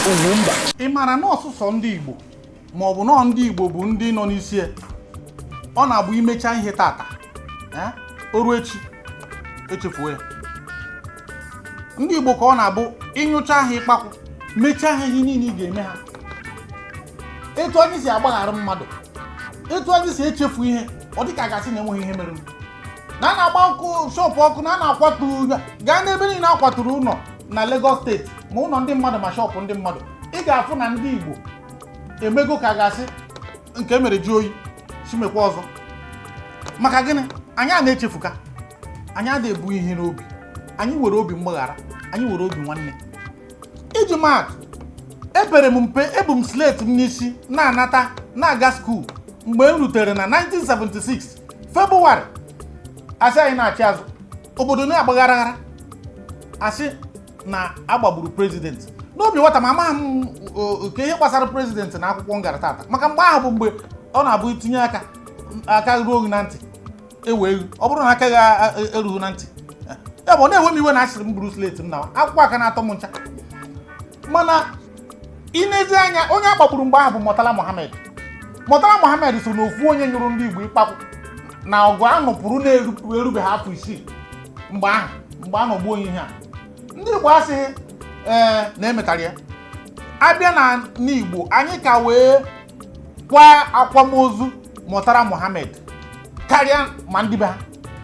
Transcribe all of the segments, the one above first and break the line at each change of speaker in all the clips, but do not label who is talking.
Ugwumba.
Ị maara na ọsụsọ ndị Igbo, ma ọ bụ nọọ ndị Igbo bụ ndị nọ n'isi ya, ọ na-abụ imecha ihe tata, o ruo echi echefuo ya. Ndị Igbo ka ọ na-abụ ịnyụcha ha ịkpakwụ, mechaa ha ihe niile ị ga-eme ha. Etu anyị si agbaghara mmadụ, etu anyị si echefu ihe, ọ dịka a ga-asị na enweghị ihe mere na a na-agba ọkụ shop, ọkụ na a na-akwatu. Gaa n'ebe niile a kwaturu ụlọ na Lagos Steeti, ma ụlọ ndị mmadụ ma shop ndị mmadụ, ị ga-afụ na ndị Igbo emego ka a ga-asị nke mere ji oyi chimekwa ọzọ. Maka gịnị? Anyị a na-echefuka, anyị adịghị ebu ihe n'obi. Anyị nwere obi mgbaghara, anyị nwere obi nwanne. Iji maatụ, ebere m mpe, ebu m slate m n'isi na-anata na-aga school. Mgbe m rutere na 1976 Febụwarị, asị anyị na-achị azụ, obodo na-agbaghara aghara, asị na agbagburu president. N'obi nwata ma amaghị m nke ihe gbasara president na akwụkwọ m gara tata, maka mgbe ahụ bụ mgbe ọ na-abụ itinye aka, aka ruo gị na ntị, ewe egwu. Ọ bụrụ na aka gị erughị na ntị ya bụ ọ na-ewe m iwe na asịrị m buru slate m na akwụkwọ aka na-atọ m ncha. Mana inezi anya, onye a gbagburu mgbe ahụ bụ Murtala Mohammed. Murtala Mohammed so n'ofu onye nyụrụ ndị Igbo ịkpakwụ na ọgụ a nụpụrụ na-erubeghị afọ 6 mgbe ahụ. Mgbe a nọgbuo onye ihe a, ndị Igbo asịghị ee na emetara ya. Abịa na n'Igbo, anyị ka wee kwa akwamozu Murtala Mohammed karịa ma ndị be ha,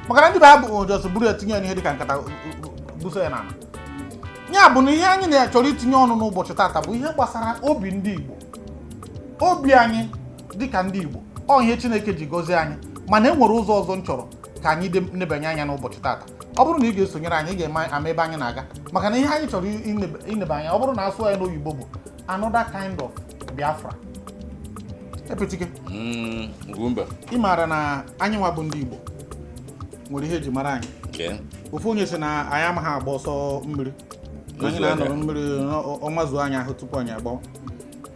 maka na ndị be ha bụ just buru ya tinye ya n'ihe dịka nkata, buso ya n'ala. Ya bụ na ihe anyị na-achọrọ itinye ọnụ n'ụbọchị tata bụ ihe gbasara obi ndị Igbo, obi anyị dịka ndị Igbo. Ọ ihe Chineke ji gọzie anyị, mana e nwere ụzọ ọzọ m chọrọ ka anyị nebanye anya n'ụbọchị tata. Ọ bụrụ na ị ga-esonyere anyị, ị ga-eme ama ebe anyị na-aga, maka na ihe anyị chọrọ ineba anya, ọ bụrụ na asụ anyị n'oyibo, bụ another kind of Biafra. Epetike.
Ugwumba.
Ị maara na anyị nwa bụ ndị Igbo nwere ihe eji mara anyị. Ofu onye sị na anyị amaghị agba ọsọ mmiri, na anyị na-anọrọ mmiri ọnwa zuo anyị ahụ tupu anyị agbawa.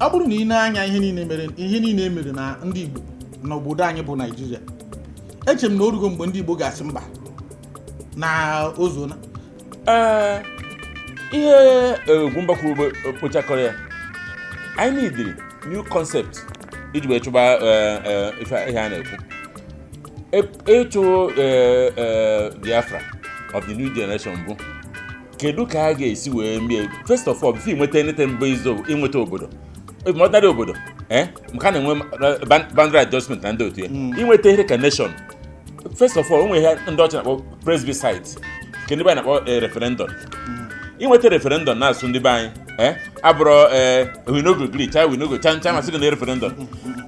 Ọ bụrụ na ị na-anya ihe niile mere, ihe niile emere na ndị Igbo n'obodo anyị bụ Naijiria, eche m na o rugo mgbe ndị Igbo ga-asị mba na ozuona.
Ee, ihe Ugwumba kwuru bụ kpochakọrọ ya. Anyị neediri new concept iji wee chụba ife ihe a na-ekwu. Ịchụ Biafra of the new generation bụ kedu ka a ga-esi wee mee? First of all, before inweta anything, bụ izo inweta obodo, ordinary obodo, maka a na-enwe boundary adjustment na ndị otu ya, inweta ihe ka nation, first of all, o nwere ihe ndị ọcha na-akpọ plebiscite, nke ndị be anyị na-akpọ referendum. Inweta referendum na-asụ ndị be anyị abụrụ we no go gree cha, we no go cha ncha, masị gị na referendum.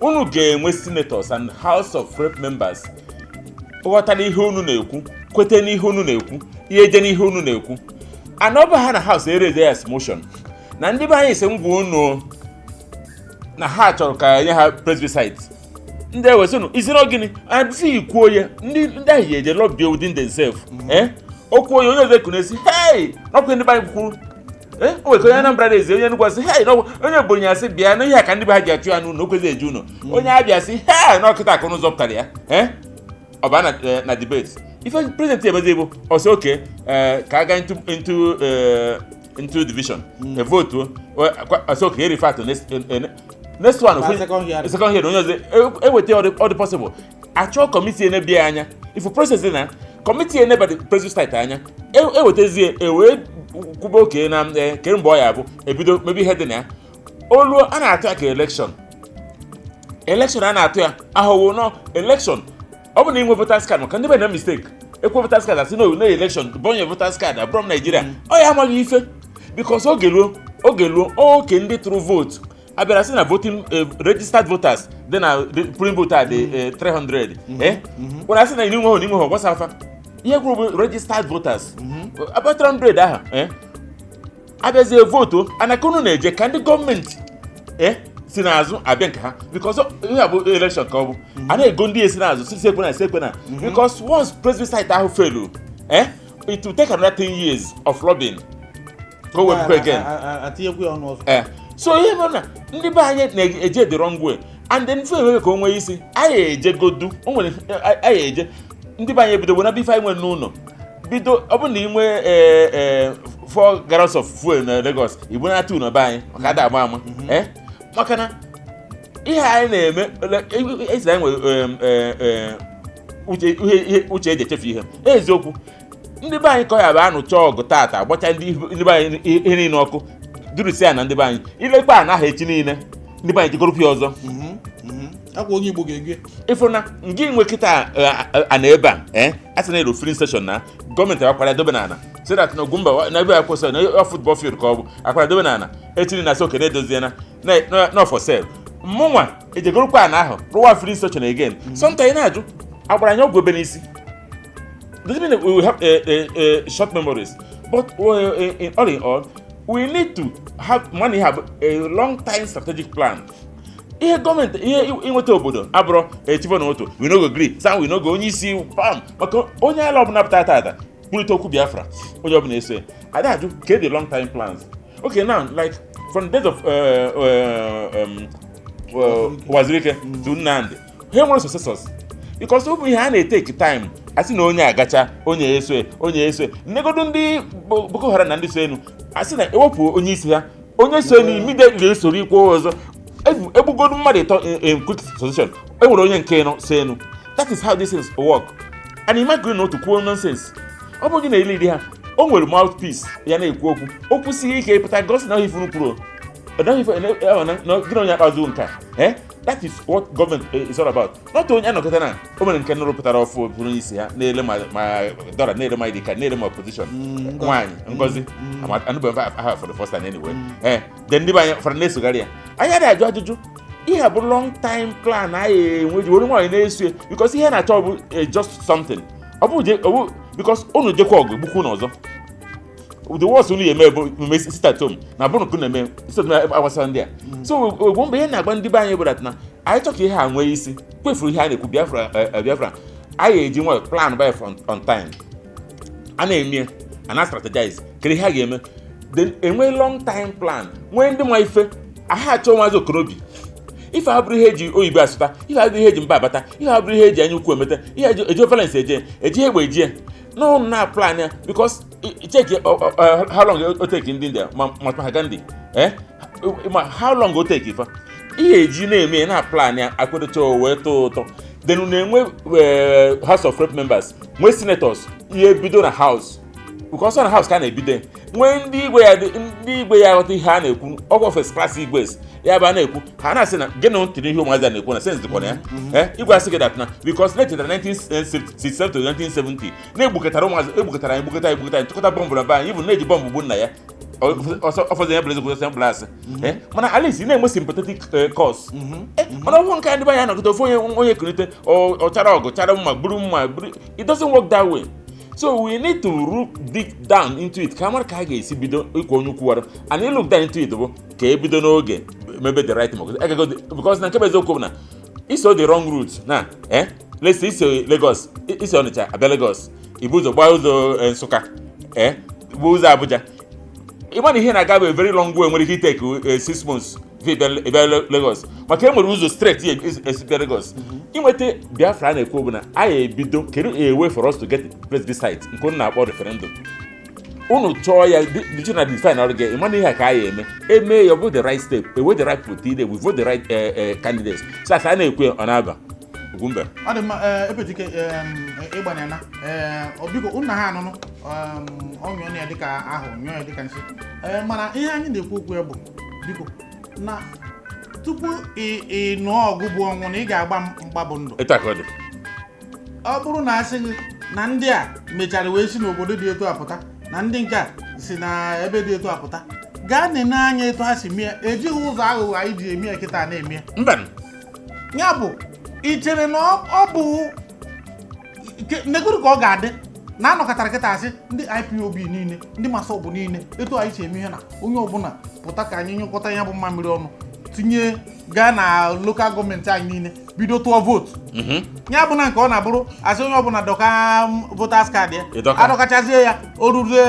Unu ga-enwe senators and House of Rep members ghọtara ihe unu na-ekwu, kwete n'ihe unu na-ekwu, ihe eje n'ihe unu na-ekwu, ana ọ bụ ha na House ereze ya as motion na ndị be anyị si ngwa unu na ha chọrọ ka nye ha plebiscite. Ndị ewesịnụ isi na gịnị abịsị ikwuo ya, ndị ahụ ya eje lobby within themselves. Okwu onye ọzọ ekunesi, hey, n'ọkwa ndị be anyị kwuru. O nwere ka onye Anambra na-ezi, onye Enugu asị, hey, n'ọkwa onye Ebonyi asị bịa na ihe a ka ndị be ha ji achụ ya n'ụlọ, okwezi eje ụlọ. Onye Abịa sị, hey, n'ọkịta akụ n'ụzọ pụtara ya. Ọ ba na debate, ife president emezi bụ ọsị oke ka aga into division, vote ọsị oke refer to next one.
Na second hearing.
Second hearing, onye ọzọ eweta ọ dị possible achọ committee enebia anya ifu process dị na committee eneba the plebiscite anya, ewetazie ewee kwuba oke na kere mgbe ọ ya bụ ebido mebe ihe dị na ya. Oluo a na-atụ ya ka election a na-atụ ya ahụwo nọ election. Ọ bụ na inwe voters card, maka ndị be na mistake ekwe voters card, asị no election bụ onye voters card abụrụ m Naijiria, ọ ya amaghị ife, because oge luo oke ndị tụrụ vote abịara sị na voting registered voters dị na polling booth a dị 300, nwere asị na inwe gbasa afa ihe kwuru bụ registered voters about 300 ahụ. Abịazie vote anaka unu na-eje ka ndị gọọmenti si n'azụ abịa nke ha, because ihe a bụ election ka ọ bụ a na-ego ndị esi n'azụ si ekwe na si ekwe na, because once plebiscite ahụ fail, it will take another 10 years of lobbying ka o wepụkwa again.
Atinyekwu ya ọnụ ọzọ.
So ihe mere na ndị be anyị na-eje the wrong way, and then mfe emebe ka o nwee isi, anyị ejegodu o nwere anyị eje. Ndị be anyị ebido wena ife anyị nwere n'ụlọ bido. Ọ bụrụ na ị nwee ee 4 gallons of fuel na Lagos, igbo na 2 na be anyị, maka ada ama ama, maka na ihe anyị na-eme esi anyị nwere uche, ihe uche eji echefu ihe. Eziokwu, ndị be anyị kọ ya bụ anụcha ọgụ tata, gbacha ndị be anyị ihe niile ọkụ durusi ya na ndị be anyị ilekwa anaghị echi niile, ndị be anyị jikọrọpụ ya ọzọ.
Akwa onye Igbo ga-ege.
Ịfụ na ngị nwe kịta ana ebe a, a sị na ero filling station na gọọmenti akwara dobe na ana, so that na Ugwumba na ebe a kwụsịrị na ọ football field ka ọ bụ akwara dobe na ana etiri na sị okene edoziena na for sale. Mụnwa ejegorokwa ana ahụ rụwa filling station again. Sometimes na-ajụ agbara anyị ọgwụ ebe n'isi. Doesn't mean that we will have short memories, but in all we need to have money, have a long time strategic plan. Ihe gọọmenti, ihe inweta obodo abụrụ echivo na otu we no go gree sam, we no go onye isi pam, maka onye ala ọbụla pụtara tata kwurịta okwu Biafra, onye ọbụla eso ya. Ada ajụ ke the long time plans. Okay, now, like from the days of Wazirike to Nnamdi, ha nwere successors because ọ bụ ihe a na-etake time. Asị na onye agacha, onye eso, onye eso nnegodu ndị Boko Haram na ndị so enu, asị na ewepụ onye isi ha, onye so enu immediately esoro ikwu ọzọ. Egbugodu mmadụ ịtọ in quick succession, e nwere onye nke nọ so enu. That is how these things work. And imagine na otu kwuo nonsense, ọ bụghị na eliri ha, o nwere mouthpiece ya na-ekwu okwu, okwu sie ike pụta gosi na ifunu kwuru gịnị, onye akpazụ nke a. That is what government is all about, not onye anọkọta na o mere nke nụrụ pụtara ọfụ bụrụ isi ha na-ele ma dọla, na-ele ma ID card, na-ele ma opposition nwaanyị Ngozi anụbeghị aha for the first time anyway. Then ndị be anyị fọrọ na-esogharị ya, anyị adịghị ajụ ajụjụ. Ihe a bụ long time plan anyị enwe ji were nwaanyị na-eso ya, because ihe na-achọ bụ just something ọ bụ ọ bụ because unu jekwa ọgụ gbukwu n'ọzọ. The worst unu ya eme bụ eme sit at home na bụrụ nke unu eme sit at home agbasa ndị a. So ogbo mgbe ihe na-agba ndị be anyị bụ that na anyị chọ ka ihe a nwee isi kwefuru ihe a na-ekwu Biafra, Biafra anyị eji nwayọ plan by on time a na-eme, a na strategize kedu ihe a ga-eme, then enwe long time plan, nwee ndị nwa ife aha achọ. Maazị Okorobi, ife abụrụ ihe eji oyibo asụta, ife abụrụ ihe eji mba abata, ihe abụrụ ihe eji anya ukwu emeta, ihe eji eji violence eje eji egbe eji no na plan ya, because check how long o take ndị India ma Mahatma Gandhi, ma how long o take ife ihe eji na-eme na plan ya akwadocha o wee tọọ ụtọ. Then unu enwe House of Rep members, nwee senators, ihe bido na house, because ọ na house ka a na-ebido, nwee ndị igwe ya ndị igwe ya aghọta ihe a na-ekwu, ọgwụ first class igwes ya bụ a na-ekwu, ha na-asị na gịnị ntị n'ihe ụmụazị a na-ekwu na sense dịkwa na ya. Igwe asị gị that na because na-echetara 1967 to 1970 na-egbukọtara ụmụazị, egbukọtara anyị, egbukọta anyị, egbukọta anyị, tụkọta bọmbụ na be anyị, bụ na-eji bọmbụ gbu nna ya ọfọzọ ya bụrụ ezigbo ọsọ bụrụ asị. Mana at least ị na-enwe sympathetic cause. Mana ọhụụ nke ndị be anyị anọgide ofu onye onye kulite ọ chara ọgụ, chara mma, gburu mma gburu. It doesn't work that way. So we need to look deep down into it ka mara ka a ga-esi bido ịkwa onye ukwu wara and look down into it bụ ka ebido n'oge mebe the right thing. Agago because na nke bụ eziokwu bụ na iso the wrong route na let's say iso Lagos, iso Ọnịcha abịa Lagos, ibu ụzọ gbaa ụzọ Nsụka, bụ ụzọ Abuja, ịma na ihe na-aga bụ a very long way, nwere ike itake 6 months ịbịa Lagos, maka e nwere ụzọ straight ya esi bịa Lagos. Inweta Biafra a na-ekwu bụ na anyị ebido kedu a way for us to get plebiscite nke unu na-akpọ referendum. Unu chọọ ya dị na define ọrụ gị, ịma na ihe a ka anyị eme eme ya, ọ bụ the right step, ewe the right people, we vote the right candidates, so as a na-ekwu ya, ọ na-aba Ugwumba.
Ọ dị mma. Ee, Epetike ịgbanye na ee, ọ biko nna ha anụnụ ọ nyụọ ya dịka ahụ nyụọ ya dịka nsị. Ee, mana ihe anyị na-ekwu okwu ya bụ, biko, na tupu ị nụọ ọgụ bụ ọnwụ na ị ga-agba mgba bụ ndụ.
Etu a ka ọ dị.
Ọ bụrụ na asị gị na ndị a mechara wee si n'obodo dị etu a pụta, na ndị nke a si na ebe dị etu a pụta, gaa nene anya etu ha si mie, ejighị ụzọ aghụghọ anyị ji eme ya kịta na-eme ya.
Mba.
Ya bụ ị chere na ọ bụ negoro ka ọ ga-adị na anọkọtara kịta asị ndị IPOB niile, ndị MASSOB niile, etu anyị si eme ihe na onye ọbụla pụta ka anyị nyụkọta ya bụ mmamịrị ọnụ tinye gaa na local government anyị niile, bido tụọ vootu. Ya bụ na nke ọ na-abụrụ asị onye ọbụla dọka voters card ya.
Ịdọka.
Adọkachazie ya, o ruzie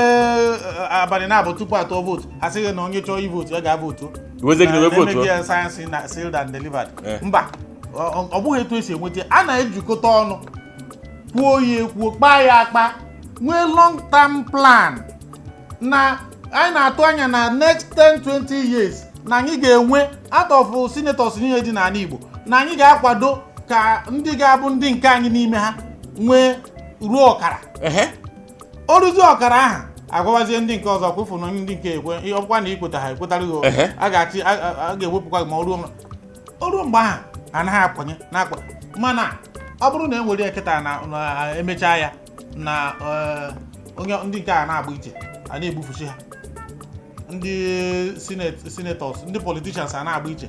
abalị na-abụ tupu atụọ vootu, asịghị na onye chọọ ivootu ya ga-avootu.
Iwezie gị na wee
Na-
vootuo.
na-emeghị ya signed na sealed and delivered. Mba, ọ bụghị etu esi enweta ya. A na-ejikọta ọnụ kwuo ya ekwuo, kpaa ya akpa, nwee long term plan na Anyị na-atụ anya na next 10 20 years na anyị ga-enwe out of senators niile dị n'ala Igbo, na anyị ga-akwado ka ndị ga-abụ ndị nke anyị n'ime ha nwee ruo ọkara. O ruzie ọkara ahụ, agwawazie ndị nke ọzọ kwụfụ na ndị nke ekwe ọkwa na ikweta ha ekwetara gị. A ga-achị a ga-ewepụkwa gị ma o ruo mgbe ahụ anaghị akwanye na-akwa. Mana ọ bụrụ na e were ya kịta na emechaa ya na onye ndị nke a na-agba iche, a na-egbufuchi ha, ndị senators, ndị politicians a na-agba iche,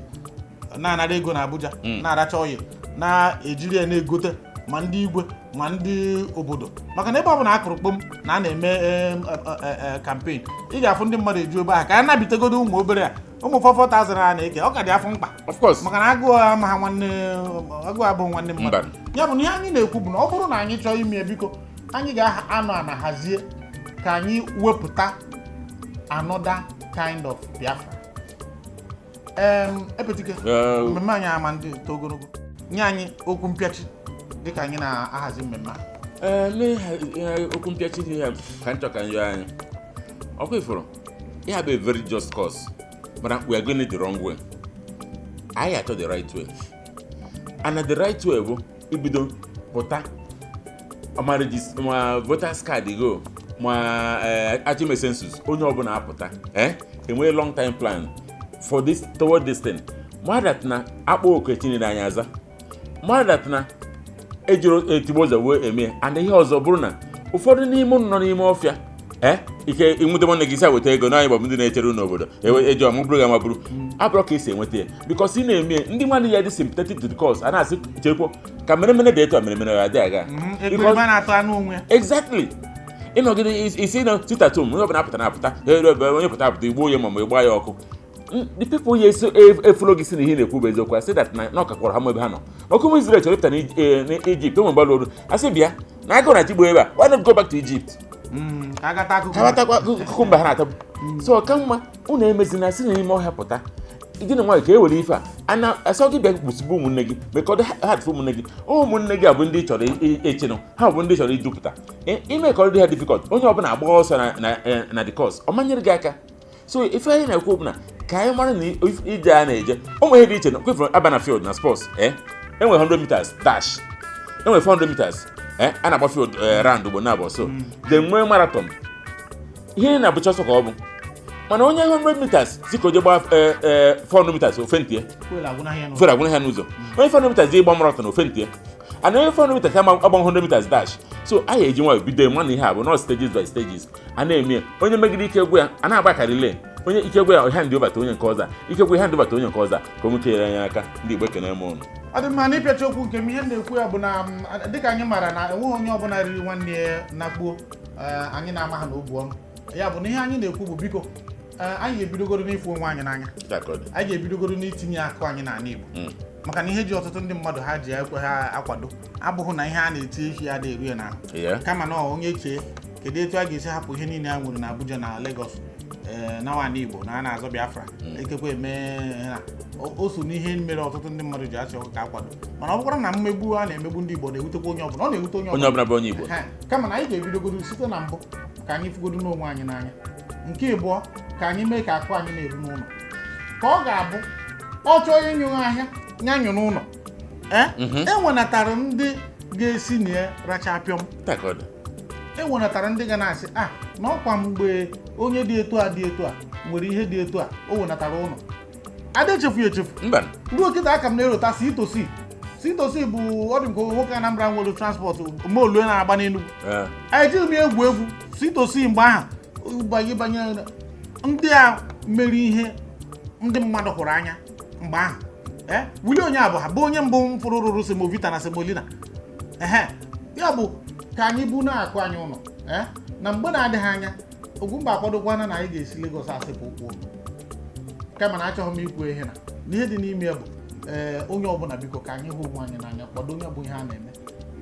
na-anara ego na Abuja, na-aracha oyi, na-ejiri ya na-egote ma ndị igwe ma ndị obodo, maka na ebe ọ bụla a kụrụ kpom na a na-eme campaign, ị ga-afụ ndị mmadụ eju ebe ahụ ka a nabitegodo ụmụ obere a, ụmụ 4,000 a na-eke. Ọ ka dị afọ mkpa.
Of course.
Maka na agụụ ama ha nwanne, agụụ abụghị nwanne mmadụ.
Mba.
Ya bụ na ihe anyị na-ekwu bụ na ọ bụrụ na anyị chọọ ime, biko, anyị ga-anọ ana hazie ka anyị wepụta another kind of Biafra. Epetike, mmemme anyị ama ndị to ogologo. Nye anyị okwu mpịachi dịka anyị na-ahazi mmemme a.
Ee, n'ihe okwu mpịachi dị ya ka nchọ ka njọ anyị ọkwa ifuru ya bụ a very just cause, but we are going it the wrong way. Anyị achọ the right way, and the right way bụ ibido pụta ma ma voters card go, ma achime census, onye ọbụla apụta, enwee long time plan for this, toward this thing. Ma that na akpọ oku etinyere anyị aza, ma that na ejiro etigbo ụzọ wee eme. And ihe ọzọ bụrụ na ụfọdụ n'ime ụnụ nọ n'ime ọfịa, ike ịnwute nwanne gị si weta ego na anyị bụ ndị na-echere unu obodo ewe eji ọmụbụrụ gị amabụrụ abụrọ ka esi enweta ya, because ị na-eme ya, ndị nwanne ya dị sympathetic to the cause a na-asị cherekwo ka mere mere dị etu a, mere mere ya adị aga.
Ekperima na-atụ anụ onwe ya.
Exactly. Ịnọgide isi na sit at home, onye ọbụla apụta na-apụta ere ebe onye pụta apụta, igbuo onye ma ịgba ya ọkụ. The people ya eso efulo gị si na ihe na-ekwu bụ eziokwu, asị that na ọ kakwara ha ma ebe ha nọ. Ọkụ ụmụ Israel chọrọ ịpụta n'Egypt, ụmụ mgbalụ oru asị bịa na agụụ na chigbo ebe a, why not go back to Egypt?
Ka agata akụkọ.
Ka batakwa cucumber ha na-atabu. So ọ ka mma unu emezina si n'ime ọhịa pụta gị na nwaanyị ka e were ife a ana asọ gị bịa kpụsịbụ ụmụnne gị mekọdo ha dịfụ ụmụnne gị. Ụmụnne gị a bụ ndị ị chọrọ echenụ, ha bụ ndị chọrọ idupụta. Ime ka ọ dị ha difficult, onye ọbụla agba ọsọ na the cause ọ manyere gị aka. So ife anyị na-ekwu bụ na ka anyị mara na ije a na-eje ụmụ ihe dị iche na kwefuru aba na field na sports, enwere 100 meters dash, enwere 400 meters, a na-agba field round ugbo na abụọ, so then nwee marathon. Ihe na-abụcha ọsọ ka ọ bụ, mana onye 100 meters si ka o je gbaa 400 meters, ofentie.
Fuel agwụnaghị ya n'ụzọ.
Fuel agwụna ha n'ụzọ. Onye 400 meters je ịgba marathon, ofentie, and onye 400 meters ama agba 100 meters dash. So anyị eji nwayọ bido ma na ihe a bụ not stages by stages a na-eme ya. Onye megide ike gwụ ya, a na-agba ka relay. Onye ike gwụ ya, hand over to onye nke ọzọ, ike gwụ ya, hand over to onye nke ọzọ, ka o nweke anyị aka. Ndị Igbo, ekene m ụnụ.
Ọ dị mma. Na ịpịacha okwu nke m, ihe m na-ekwu ya bụ na dịka anyị maara na enweghị onye ọbụla riri nwanne ya nakpuo, anyị na-ama ha na obu ọnụ ya bụ na ihe anyị na-ekwu bụ biko, anyị ga-ebidogoro n'ịfụ onwe anyị n'anya. Anyị ga-ebidogoro n'itinye akụ anyị n'ala Igbo, maka na ihe ji ọtụtụ ndị mmadụ ha ji ekwe ha akwado abụghị na ihe a na-eti ehi ada eru ya n'ahụ, kama na onye chee kedu etu a ga-esi hapụ ihe niile a nwere na Abuja na Lagos, nawa ala Igbo na a na-azọ Biafra ekekwe eme na o so n'ihe mere ọtụtụ ndị mmadụ ji achọ ka akwado. Mana ọ bụkwara na mmegbu a na-emegbu ndị Igbo na-ewutekwa onye ọbụla, ọ na-ewute onye
onye ọbụla bụ onye Igbo.
Ha, kama na anyị ga-ebidogodo site na mbụ ka anyị fụgodo n'onwe anyị n'anya. Nke ịbụọ, ka anyị mee ka akụ anyị na-eru n'ụlọ, ka ọ ga-abụ ọ chọọ ịnyụ ahịa nyanyụ n'ụlọ, ee, enwenatara ndị ga-esi na ya racha pịọm.
Ka ọ dị.
Enwenatara ndị ga na-asị a na ọkwa mgbe onye dị etu a dị etu a nwere ihe dị etu a o wenatara ụlọ, ada echefu ya echefu.
Mba.
Ruo kịta aka m na-erota C2C. C2C bụ ọ dị nke nwoke Anambra nwere transport molue na-agba n'Enugu. Ejighị m egwu egwu C2C mgbe ahụ banye banye ndị a mere ihe ndị mmadụ hụrụ anya mgbe ahụ. Ee, Willie onye abụ ha bụ onye mbụ m fụrụ rụrụ semovita na semolina. Ehe, ya bụ ka anyị bụ na-akụ anyị ụlọ, ee, na mgbe na-adịghị anya Ugwumba akwadokwana na anyị ga-esi Lagos asịpụ ụkwụ ụlọ. Kama na achọghị m ikwu ihe na ihe dị n'ime ya bụ, ee, onye ọbụla biko ka anyị hụ onwe anyị n'anya, kwado onye bụ ihe a na-eme,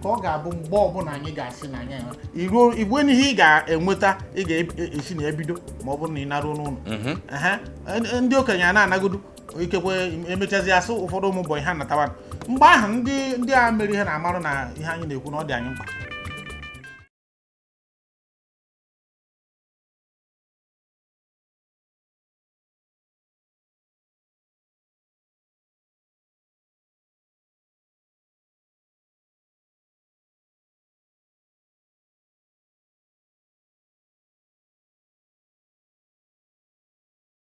ka ọ ga-abụ mgbe ọbụla anyị ga-asị na anyị iruo igwe n'ihe ị ga-enweta, ị ga-esi na ya bido ma ọ bụrụ na ị naruo n'ụlọ. Ehe, ndị okenye a na-anagodu ikekwe emechazi asụ ụfọdụ ụmụ bọyị ha natawa mgbe ahụ ndị a mere ihe na-amarụ na ihe anyị na-ekwu na ọ dị anyị mkpa.